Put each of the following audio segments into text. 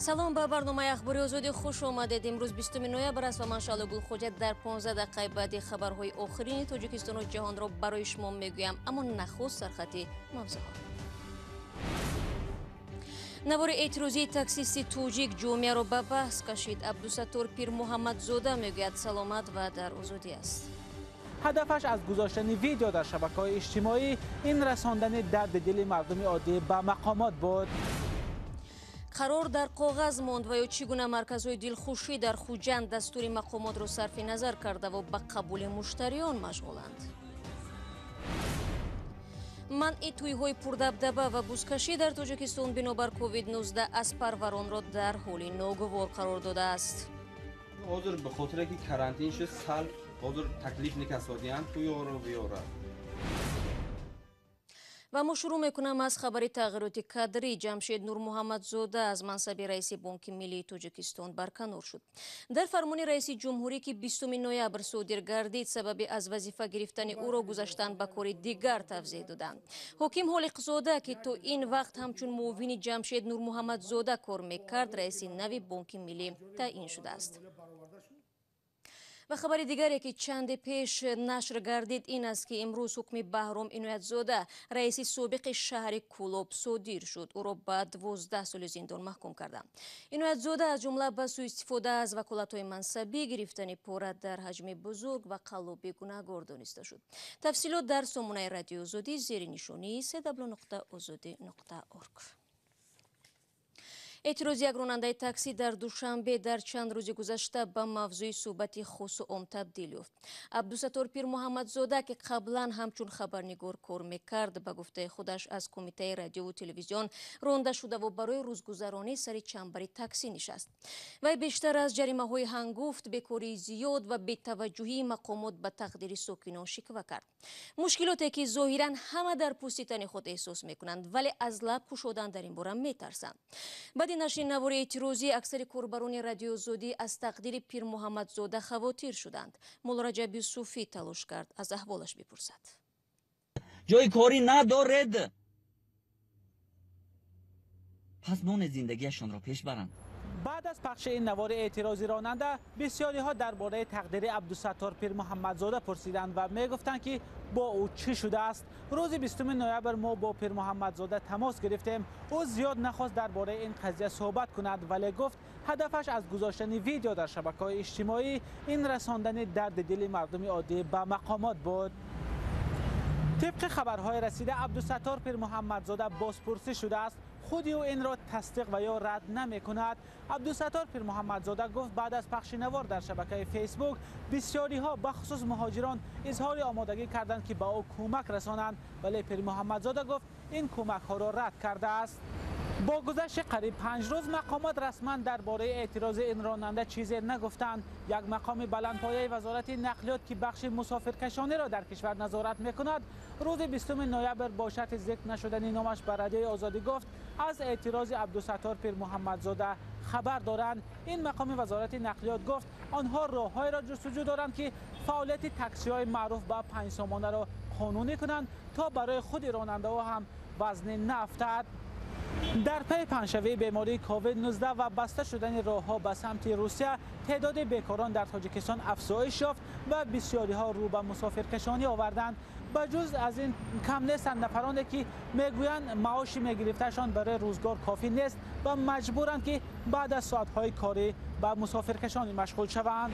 Салом, ба барномаи ахбори Озодӣ хуш омадед. Имрӯз 20 ноябр аст ва ман Шаҳло Гулхоҷа дар 15 дақиқаи баъди хабарҳои охирини Тоҷикистону ҷаҳонро барои шумо мегӯям. Аммо нахуст сархати мавзӯъҳо. Навори эътирозии таксисти тоҷик ҷомеаро ба баҳс кашид. Абдусаттор Пирмуҳаммадзода мегӯяд, саломат ва дар озодӣ аст. Ҳадафаш аз гузоштани видео дар шабакаҳои иҷтимоӣ ин расондани дарди дили мардуми оддӣ ба мақомот буд. Қарор дар коғаз монд ва ё чӣ гуна марказҳои дилхушӣ дар Хуҷанд дастури мақомотро сарфи назар кардаву ба қабули муштариён машғуланд. Манъи тӯйҳои пурдабдаба ва бузкашӣ дар Тоҷикистон бинобар COVID-19 аспарваронро дар ҳоли ногувор қарор додааст. Ҳозир ба хотире ки карантин шуд, сал ҳозир таклиф никасодиянд тӯйҳоро биёрад. Ва мо шурӯъ мекунам аз хабари тағйироти кадрӣ. Ҷамшед Нурмуҳаммадзода аз мансаби раиси Бонки Миллии Тоҷикистон барканор шуд. Дар фармони раиси ҷумҳурӣ, ки 20 ноябр содир гардид, сабаби аз вазифа гирифтани ӯро гузаштан ба кори дигар тавзеҳ доданд. Ҳоким Ҳолиқзода, ки то ин вақт ҳамчун муовини Ҷамшед Нурмуҳаммадзода кор мекард, раиси нави Бонки Миллӣ таъин шудааст. Ва хабари дигаре, ки чанде пеш нашр гардид, ин аст, ки имрӯз ҳукми Баҳром Иноятзода, раиси собиқи шаҳри Кӯлоб, содир шуд. Ӯро ба 12 соли зиндон маҳкум карданд. Иноятзода аз ҷумла ба сӯистифода аз ваколатҳои мансабӣ, гирифтани пора дар ҳаҷми бузург ва қаллобӣ гунаҳгор дониста шуд. Тафсилот дар сомонаи Радиои Озодӣ зери нишонии cw.ozodi.org. Эътирози як ронандаи таксӣ дар Душанбе дар чанд рӯзи гузашта ба мавзӯи суҳбати хосу ом табдил ёфт. Абдусаттор Пирмуҳаммадзода, ки қаблан ҳамчун хабарнигор кор мекард, ба гуфтаи худаш аз Кумитаи радиову телевизион ронда шудаву барои рӯзгузаронӣ сари чамбари таксӣ нишаст. Вай бештар аз ҷаримаҳои ҳангуфт, бекории зиёд ва бетаваҷҷӯҳии мақомот ба тақдири сокинон шиква кард. Мушкилоте, ки зоҳиран ҳама дар пӯсти тани худ эҳсос мекунанд, вале аз лаб кушодан дар ин бора метарсанд. Баъди нашри навори эътирозӣ аксари корбарони Радиои Озодӣ аз тақдири Пирмуҳаммадзода хавотир шуданд. Муллораҷаб Юсуфӣ талош кард аз аҳволаш бипурсад. Ҷои корӣ надоред, пас монед зиндагиашонро пеш баранд. Баъд аз пахши ин навори эътирози ронанда бисёриҳо дар бораи тақдири Абдусаттор Пирмуҳаммадзода пурсиданд ва мегуфтанд, ки бо ӯ чӣ шудааст. Рӯзи 20 ноябр мо бо Пирмуҳаммадзода тамос гирифтем. Ӯ зиёд нахост дар бораи ин қазия суҳбат кунад, вале гуфт, ҳадафаш аз гузоштани видео дар шабакаҳои иҷтимоӣ ин расондани дарди дили мардуми оддӣ ба мақомот буд. Тибқи хабарҳои расида, Абдусаттор Пирмуҳаммадзода бозпурсӣ шудааст. Худи ӯ инро тасдиқ ва ё рад намекунад. Абдусаттор Пирмуҳаммадзода гуфт, баъд аз пахши навор дар шабакаи Фейсбук бисёриҳо, бахусус муҳоҷирон, изҳори омодагӣ карданд, ки ба ӯ кӯмак расонанд, вале Пирмуҳаммадзода гуфт, ин кӯмакҳоро рад кардааст. Бо гузашти қариб 5 рӯз мақомот расман дар бораи эътирози ин ронанда чизе нагуфтанд. Як мақоми баландпояи Вазорати нақлиёт, ки бахши мусофиркашониро дар кишвар назорат мекунад, рӯзи 20 ноябр бо шарти зикр нашудани номаш ба Радиои Озодӣ гуфт, аз эътирози Абдусаттор Пирмуҳаммадзода хабар доранд. Ин мақоми Вазорати нақлиёт гуфт, онҳо роҳҳоеро ҷустуҷӯ доранд, ки фаъолияти таксиҳои маъруф ба 5 сомонаро қонунӣ кунанд, то барои худи ронандаҳо ҳам вазне наафтад. Дар пайи паҳншавии бемории COVID-19 ва баста шудани роҳҳо ба самти Русия теъдоди бекорон дар Тоҷикистон афзоиш ёфт ва бисёриҳо рӯ ба мусофиркашонӣ оварданд. Ба ҷуз аз ин кам нестанд нафароне, ки мегӯянд, маоши мегирифтаашон барои рӯзгор кофӣ нест ва маҷбуранд, ки баъд аз соатҳои корӣ ба мусофиркашонӣ машғул шаванд.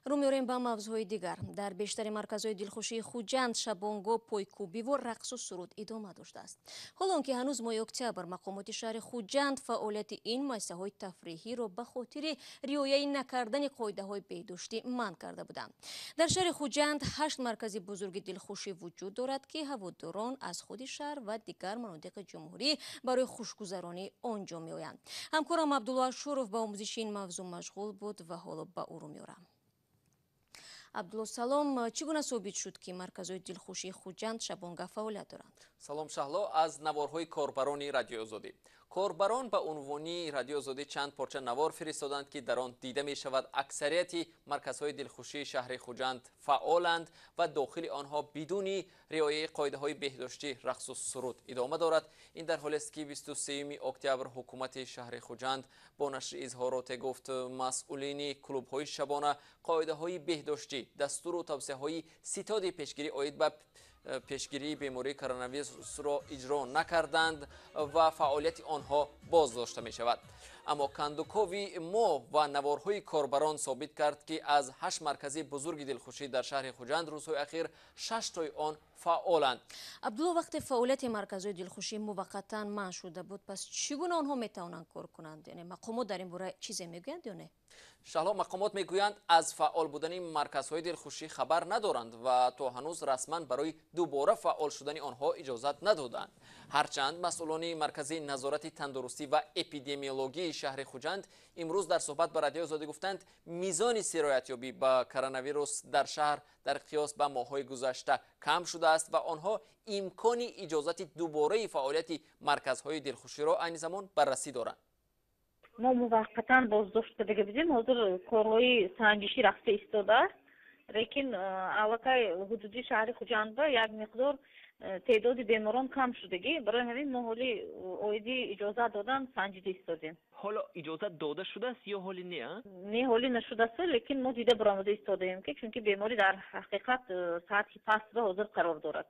Рӯ меорем ба мавзӯъҳои дигар. Дар бештари марказҳои дилхушии Хуҷанд шабонгоҳ пойкӯбиву рақсу суруд идома доштааст. Ҳоло он ки ҳанӯз моҳи октябр мақомоти шаҳри Хуҷанд фаъолияти ин муассисаҳои тафриҳиро ба хотири риояи накардани қоидаҳои беҳдоштӣ манъ карда буданд. Дар шаҳри Хуҷанд ҳашт маркази бузурги дилхушӣ вуҷуд дорад, ки ҳаводорон аз худи шаҳр ва дигар манотиқи ҷумҳурӣ барои хушгузаронӣ он ҷо меоянд. Ҳамкорам Абдулло Ашуров ба омӯзиши ин мавзӯъ машғул буд ва ҳоло ба ӯ рӯ меорам. Абдулло, салом. Чӣ гуна собит шуд, ки марказҳои дилхушии Хуҷанд шабонгаҳ фаъолият доранд? Салом, Шаҳло. Аз наворҳои корбарони Радиои Озодӣ. Корбарон ба унвони Радиои Озодӣ чанд порча навор фиристоданд, ки дар он дида мешавад аксарияти марказҳои дилхушии шаҳри Хуҷанд фаъоланд ва дохили онҳо бидуни риояи қоидаҳои беҳдоштӣ рақсу суруд идома дорад. Ин дар ҳолест, ки 23 октябр ҳукумати шаҳри Хуҷанд бо нашри изҳороте гуфт, масъулини клубҳои шабона қоидаҳои беҳдоштӣ, дастуру тавсияҳои ситоди пешгирӣ оид ба пешгирии бемории коронавирусро иҷро накарданд ва фаъолияти онҳо боздошта мешавад. Аммо кандукови мо ва наворҳои корбарон собит кард, ки аз 8 маркази бузурги дилхушӣ дар шаҳри Хуҷанд рӯзҳои ахир 6 тои он фаъоланд. Абдулло, вақте фаъолияти марказҳои дилхушӣ муваққатан манъ шуда буд, пас чӣ гуна онҳо метавонанд кор кунанд? Яъне мақомот дар ин бора чизе мегӯянд ё не? Шаҳло, мақомот мегӯянд, аз фаъол будани марказҳои дилхушӣ хабар надоранд ва то ҳанӯз расман барои дубора фаъол шудани онҳо иҷозат надоданд. Ҳарчанд масъулони маркази назорати тандурустӣ ва эпидемиологии шаҳри Хуҷанд имрӯз дар суҳбат ба Радиои Озодӣ гуфтанд, мизони сироятёбӣ ба коронавирус дар шаҳр дар қиёс ба моҳҳои гузашта кам шудааст ва онҳо имкони иҷозати дубораи фаъолияти марказҳои дилхуширо айни замон баррасӣ доранд. Мо муваққатан боздошт карда будем. Ҳозир корҳои санҷишӣ рафта истодааст, лекин аллакай ҳудуди шаҳри Хуҷандба як миқдор теъдоди беморон кам шудагӣ. Барои ҳамин мо ҳоли оиди иҷозат додан санҷида истодем. Ҳоло иҷозат дода шудааст ё ҳоли не? Не, ҳоли нашудааст, лекин мо дида баромада истодаем, ки чунки беморӣ дар ҳақиқат сатҳи пастба ҳозир қарор дорад.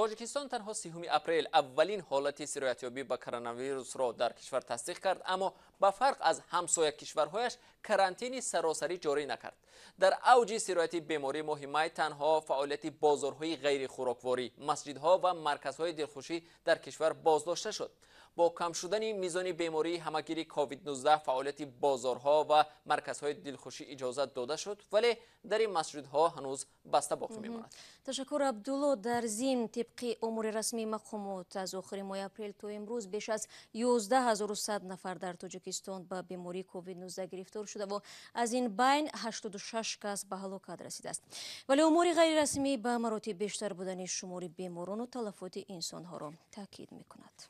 Тоҷикистон танҳо 3 апрел аввалин ҳолати сироятёбӣ ба коронавирусро дар кишвар тасдиқ кард, аммо ба фарқ аз ҳамсоя кишварҳояш карантини саросарӣ ҷорӣ накард. Дар авҷи сирояти беморӣ моҳи май танҳо фаъолияти бозорҳои ғайрихӯрокворӣ, масҷидҳо ва марказҳои дилхушӣ дар кишвар боздошта шуд. Бо кам шудани мизони бемории ҳамагири COVID-19 фаъолияти бозорҳо ва марказҳои дилхушӣ иҷозат дода шуд, вале дари масҷидҳо ҳанӯз баста боқӣ мемонад. Ташаккур, Абдулло. Дар зимн, тибқи омори расмии мақомот, аз охири моҳи апрел то имрӯз беш аз 11100 нафар дар Тоҷикистон ба бемории COVID-19 гирифтор шуда ва аз ин байн 86 кас ба ҳалокат расидааст. Вале омори ғайрирасмӣ ба маротиб бештар будани шумори беморону талафоти инсонҳоро таъкид мекунад.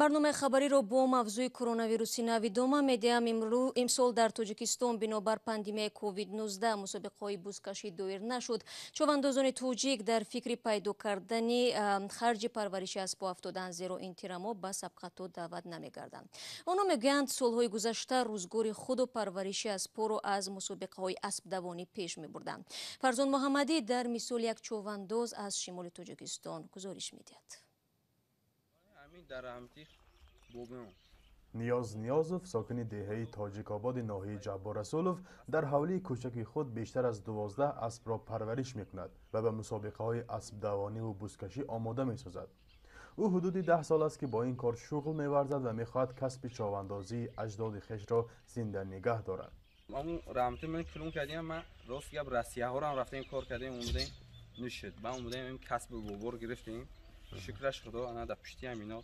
Барномаи хабариро бо мавзӯи коронавируси нав идома медиҳам. Имсол дар Тоҷикистон бинобар пандемияи COVID-19 мусобиқаҳои бузкашӣ доир нашуд. Човандозони тоҷик дар фикри пайдо кардани харҷи парвариши аспҳо афтоданд, зеро ин тирамо ба сабқатҳо даъват намегарданд. Онҳо мегӯянд, солҳои гузашта рӯзгори худу парвариши аспҳоро аз мусобиқаҳои аспдавонӣ пеш мебурданд. Фарзон Муҳаммадӣ дар мисоли як човандоз аз шимоли Тоҷикистон гузориш медиҳад. Ниёз Ниёзов, сокини деҳаи Тоҷикободи ноҳияи Ҷаббор Расулов, дар ҳавлии кӯчаки худ бештар аз 12 аспро парвариш мекунад ва ба мусобиқаҳои аспдавониву бузкашӣ омода месозад. Ӯ ҳудуди 10 сол аст, ки бо ин кор шуғл меварзад ва мехоҳад касби човандозии аҷдоди хешро зинда нигаҳ дорад. Рост гап, Россияҳоро рафтем, кор кардем, омадем, нишид. Ба омадем, касби бобор гирифтем. Шукраш Худо, ана дар пушти ҳамино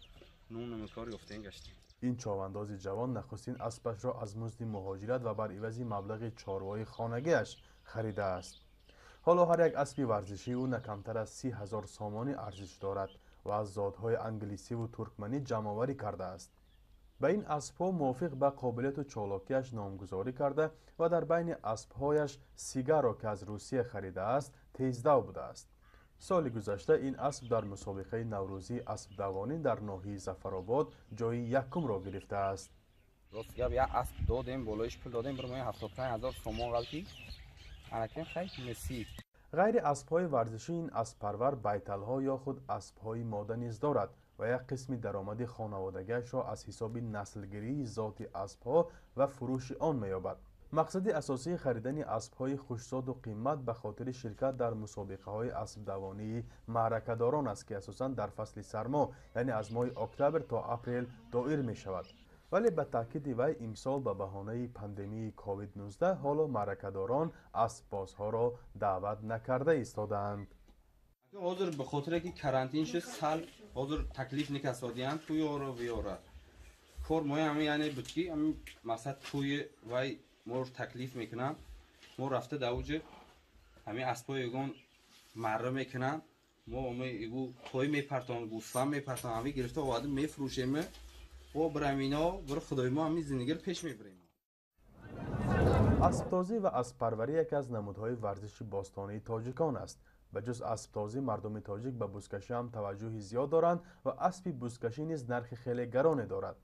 нуну кор ёфтем, гаштем. Ин човандози ҷавон нахустин аспашро аз музди муҳоҷират ва бар ивази маблағи чорвои хонагиаш харидааст. Ҳоло ҳар як аспи варзишии ӯ на камтар аз 30 000 сомонӣ арзиш дорад ва аз зодҳои англисиву туркманӣ ҷамъоварӣ кардааст. Ба ин аспҳо мувофиқ ба қобилияту чолокиаш номгузорӣ карда ва дар байни аспҳояш сигаро, ки аз Русия харидааст, тездав будааст. Соли гузашта ин асп дар мусобиқаи наврӯзии аспдавонӣ дар ноҳияи Зафаробод ҷои якумро гирифтааст. Рост гап, як асп додем, болоиш пул додем, бір моҳи 75 000 сомон ғалти. Анакем хай меси. Ғайри аспҳои варзишӣ ин асппарвар байталҳо ё худ аспҳои мода низ дорад ва як қисми даромади хонаводагиашро аз ҳисоби наслгирии зоти аспҳо ва фурӯши он меёбад. Мақсади асосии харидани аспҳои хушзоду қимат ба хотири ширкат дар мусобиқаҳои аспдавонии маъракадорон аст, ки асосан дар фасли сармо, яъне аз моҳи октябр то апрел доир мешавад. Вале ба таъкиди вай имсол ба баҳонаи пандемияи COVID-19 ҳоло маъракадорон аспбозҳоро даъват накарда истодаанд. Ҳозир ба хотире ки карантин шуд, сал ҳозир таклиф никасодиянд тӯёро виёра. Кор мои ҳами яъне буд ки ҳами мақсад тӯи вай моро таклиф мекунанд, мо рафта дар уҷа ҳамин аспҳои ягон марра мекунанд, мо ягу қой мепартон, гӯсфанд мепартон, ҳамин гирифта оварда мефурӯшем, бо бирамино бир худои мо ҳамин зиндагиро пеш мебарем. Асптозӣ ва асппарварӣ яке аз намудҳои варзиши бостонии тоҷикон аст. Ба ҷуз асптозӣ мардуми тоҷик ба бузкашӣ ҳам таваҷҷӯҳи зиёд доранд ва аспи бузкашӣ низ нархи хеле гароне дорад.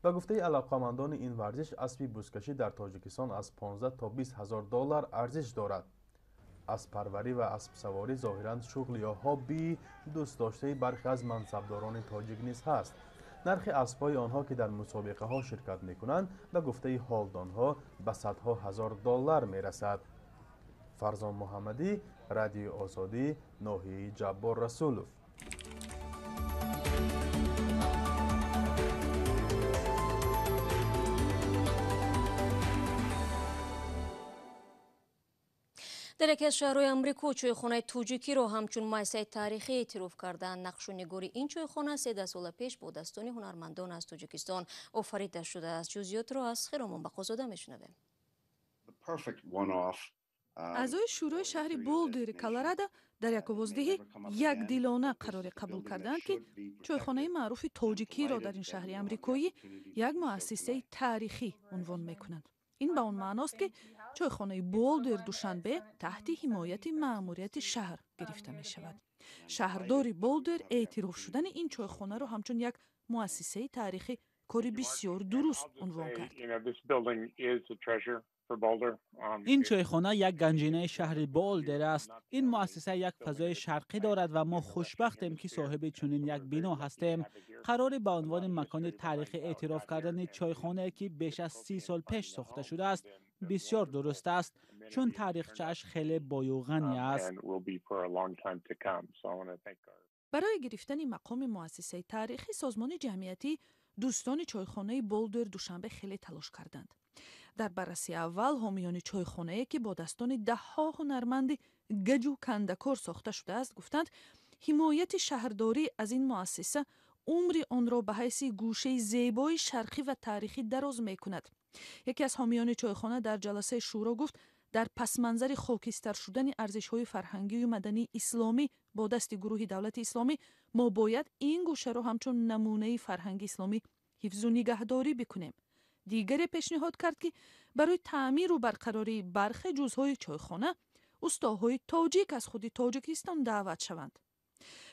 Ба гуфтаи алоқамандони ин варзиш, аспи бузкашӣ дар Тоҷикистон аз 15 то 20 ҳазор доллар арзиш дорад. Асппарварӣ ва аспсаворӣ зоҳиран шуғл ё ҳоббии дӯстдоштаи бархе аз мансабдорони тоҷик низ ҳаст. Нархи аспҳои онҳо, ки дар мусобиқаҳо ширкат мекунанд, ба гуфтаи ҳолдонҳо ба садҳо ҳазор доллар мерасад. Фарзон Муҳаммадӣ, Радиои Озодӣ, ноҳияи Ҷаббор Расулов. Дар яке аз шаҳрҳои Амрико чойхонаи тоҷикиро ҳамчун муассисаи таърихӣ эътироф карданд. Нақшу нигори ин чойхона 13 сола пеш бо дастони ҳунармандон аз Тоҷикистон офарида шудааст. Ҷузъиётро аз Хиромон Бақозода мешунавем. Аъзои шӯрои шаҳри Болдери Колорадо дар як овоздиҳӣ якдилона қароре қабул карданд, ки чойхонаи маъруфи тоҷикиро дар ин шаҳри амрикоӣ як муассисаи таърихӣ унвон мекунанд. Ин ба он маъност, ки чойхонаи Болдер Душанбе таҳти ҳимояти маъмурияти шаҳр гирифта мешавад. Шаҳрдори Болдер эътироф шудани ин чойхонаро ҳамчун як муассисаи таърихӣ кори бисёр дуруст унвон кард. Ин чойхона як ганҷинаи шаҳри Болдер аст. Ин муассиса як фазои шарқӣ дорад ва мо хушбахтем, ки соҳиби чунин як бино ҳастем. Қарори ба унвони макони таърихӣ эътироф кардани чойхонае, ки беш аз 30 сол пеш сохта шудааст, бисёр дуруст аст, чун таърихчааш хеле бою ғанӣ аст. Барои гирифтани мақоми муассисаи таърихӣ созмони ҷамъиятии дӯстони чойхонаи Болдер Душанбе хеле талош карданд. Дар баррасии аввал ҳомиёни чойхонае, ки бо дастони даҳҳо ҳунарманди гаҷу кандакор сохта шудааст, гуфтанд, ҳимояти шаҳрдорӣ аз ин муассиса умри онро ба ҳайси гӯшаи зебои шарқӣ ва таърихӣ дароз мекунад. Яке аз ҳомиёни чойхона дар ҷаласаи шӯро гуфт, дар пасманзари хокистар шудани арзишҳои фарҳангию мадании исломӣ бо дасти гурӯҳи давлати исломӣ мо бояд ин гӯшаро ҳамчун намунаи фарҳанги исломӣ ҳифзу нигаҳдорӣ бикунем. Дигаре пешниҳод кард, ки барои таъмиру барқарории бархе ҷузъҳои чойхона устоҳои тоҷик аз худи Тоҷикистон даъват шаванд.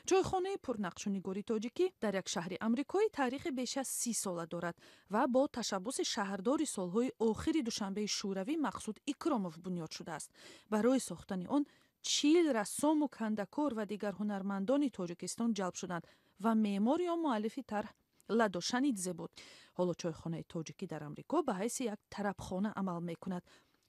Чойхонаи пурнақшунигори тоҷикӣ дар як шаҳри амрикоӣ таърихи беш аз 30 сола дорад ва бо ташаббуси шаҳрдори солҳои охири Душанбеи Шӯравӣ Мақсуд Икромов бунёд шудааст. Барои сохтани он 40 рассому кандакор ва дигар ҳунармандони Тоҷикистон ҷалб шуданд ва меъмор ё муаллифи тарҳ Ладо Шанидзе буд. Ҳоло чойхонаи тоҷикӣ дар Амрико ба ҳайси як тарабхона амал мекунад.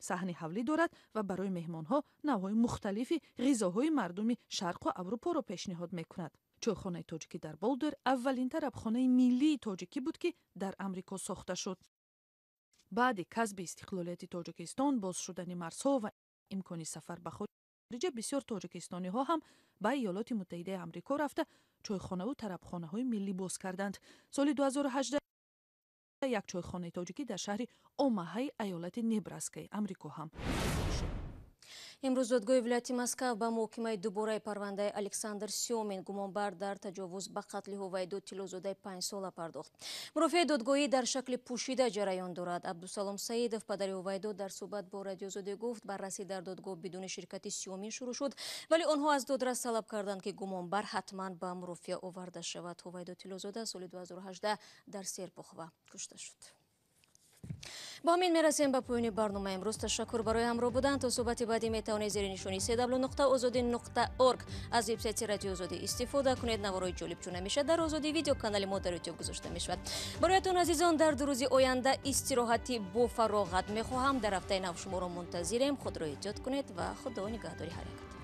Саҳни ҳавлӣ дорад ва барои меҳмонҳо навъҳои мухталифи ғизоҳои мардуми Шарқу Аврупоро пешниҳод мекунад. Чойхонаи тоҷикӣ дар Болдер аввалин тарабхонаи миллии тоҷикӣ буд, ки дар Амрико сохта шуд. Баъди касби истиқлолияти Тоҷикистон, боз шудани марзҳо ва имкони сафар ба хориҷа, бисёр тоҷикистониҳо ҳам ба Иёлоти Муттаҳидаи Амрико рафта чойхонаву тарабхонаҳои миллӣ боз карданд. Соли 2018 як чойхонаи тоҷикӣ дар шаҳри Омаҳаи аёлати Небраскаи Амрико ҳам шуд. Имрӯз додгоҳи вилояти Москав ба муҳокимаи дубораи парвандаи Александр Сёмин, гумонбар дар таҷовуз ба қатли Ҳувайдо Тиллозодаи 5-сола пардохт. Мурофиаи додгоҳӣ дар шакли пӯшида ҷараён дорад. Абдусалом Саидов, падари Ҳувайдо, дар суҳбат бо Радиозодӣ гуфт, баррасӣ дар додгоҳ бидуни ширкати Сёмин шурӯъ шуд, вале онҳо аз додрас талаб карданд, ки гумонбар ҳатман ба мурофиа оварда шавад. Ҳувайдо Тиллозода соли 2018 дар Серпухова кушта шуд. Бо ҳамин мерасем ба поёни барномаи имрӯз. Ташаккур барои ҳамроҳ будан. То суҳбати баъдӣ метавонед зери нишони cw.ozodi.org аз вебсайти Радиои Озодӣ истифода кунед. Наворҳои ҷолиб чун ҳамеша дар Озодӣ Видео, канали мо дар Ютуб, гузошта мешавад. Бароятон, азизон, дар 2 рӯзи оянда истироҳати бофароғат мехоҳам. Дар ҳафтаи нав шуморо мунтазирем. Худро эҳтиёт кунед ва Худо нигаҳдори ҳар якатон.